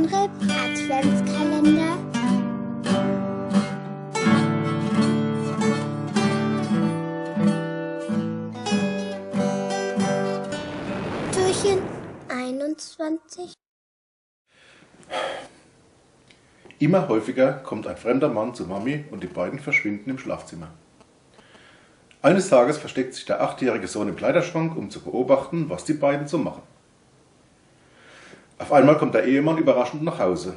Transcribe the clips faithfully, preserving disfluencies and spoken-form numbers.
Rip Adventskalender. Türchen einundzwanzig. Immer häufiger kommt ein fremder Mann zu Mami und die beiden verschwinden im Schlafzimmer. Eines Tages versteckt sich der achtjährige Sohn im Kleiderschrank, um zu beobachten, was die beiden so machen. Auf einmal kommt der Ehemann überraschend nach Hause.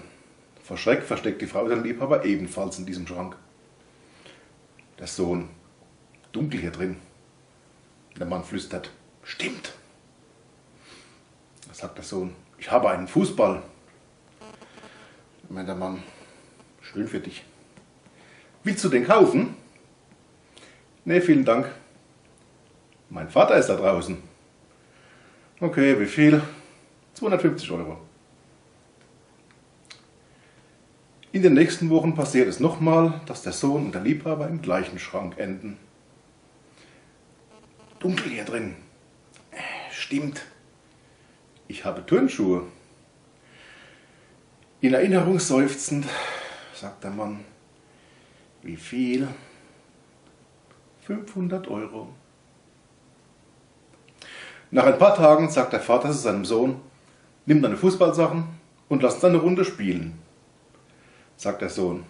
Vor Schreck versteckt die Frau den Liebhaber ebenfalls in diesem Schrank. Der Sohn: „Dunkel hier drin.“ Der Mann flüstert: „Stimmt.“ Da sagt der Sohn: „Ich habe einen Fußball.“ Meint der Mann: „Schön für dich. Willst du den kaufen?“ „Nee, vielen Dank. Mein Vater ist da draußen.“ „Okay, wie viel?“ „Zweihundertfünfzig Euro.“ In den nächsten Wochen passiert es nochmal, dass der Sohn und der Liebhaber im gleichen Schrank enden. „Dunkel hier drin.“ „Stimmt. Ich habe Turnschuhe.“ In Erinnerung seufzend sagt der Mann: „Wie viel?“ „Fünfhundert Euro.“ Nach ein paar Tagen sagt der Vater zu seinem Sohn: „Nimm deine Fußballsachen und lass uns eine Runde spielen.“ Sagt der Sohn: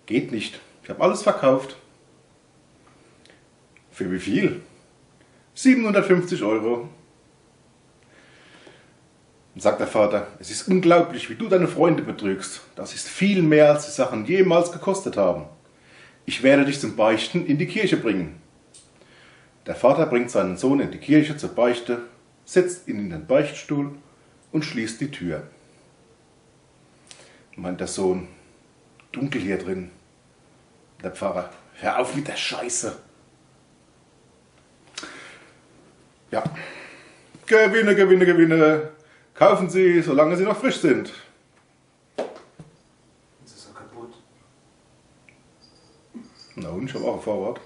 „Geht nicht, ich habe alles verkauft.“ „Für wie viel?“ „Siebenhundertfünfzig Euro.“ Sagt der Vater: „Es ist unglaublich, wie du deine Freunde betrügst. Das ist viel mehr, als die Sachen jemals gekostet haben. Ich werde dich zum Beichten in die Kirche bringen.“ Der Vater bringt seinen Sohn in die Kirche zur Beichte, setzt ihn in den Beichtstuhl und schließt die Tür. Meint der Sohn: „Dunkel hier drin.“ Der Pfarrer: „Hör auf mit der Scheiße.“ Ja. „Gewinne, Gewinne, Gewinne. Kaufen Sie, solange sie noch frisch sind.“ Das ist ja kaputt. Na und, ich habe auch ein Fahrrad.